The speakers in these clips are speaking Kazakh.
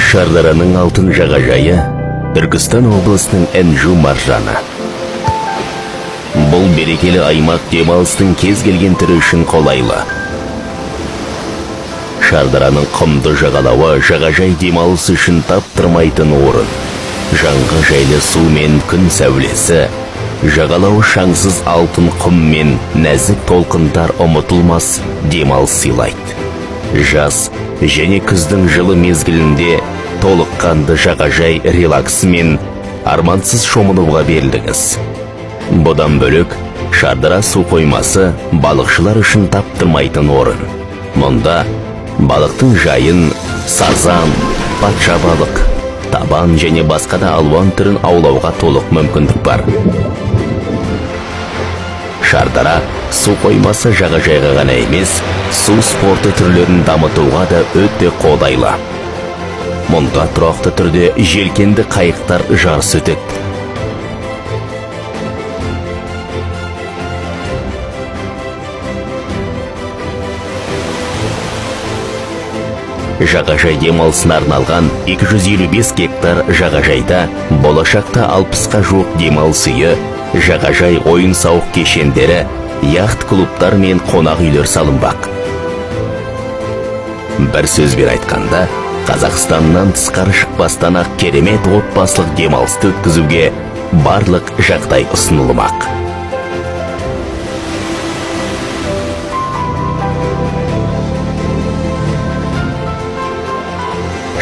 Шардараның алтын жағажайы Түркістан облысының інжу маржаны. Бұл берекелі аймақ демалыстың кез келген түрі үшін қолайлы. Шардараның құмды жағалауы жағажай демалыс үшін таптырмайтын орын. Жанға жайлы су мен күн сәулесі, жағалауы шаңсыз алтын құм мен нәзік толқындар ұмытылмас демалыс сыйлайды. Жаз және күздің жылы мезгілінде толыққанды жағажай релаксы мен армансыз шомылуға берілдіңіз. Бұдан бөлек, Шардара су қоймасы балықшылар үшін таптырмайтын орын. Мұнда балықтың жайын, сазан, патша балық, табан және басқа да алуан түрін аулауға толық мүмкіндік бар. Шардара су қоймасы жағажайға ғана емес, су спорты түрлерін дамытуға да өте қолайлы. Мұнда тұрақты түрде желкенді қайықтар жарысы өтеді. Жағажай демалысына арналған 255 гектар жағажайда болашақта 60-қа жуық демалыс үйі, жағажай ойын-сауық кешендері, яхт клубтар мен қонақ үйлер салынбақ. Бір сөзбен айтқанда, Қазақстаннан тысқары шықпастан ақ керемет отбасылық демалысты өткізуге барлық жағдай ұсынылмақ.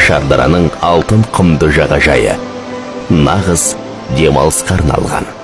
Шардараның алтын құмды жағажайы нағыз демалысқа арналған.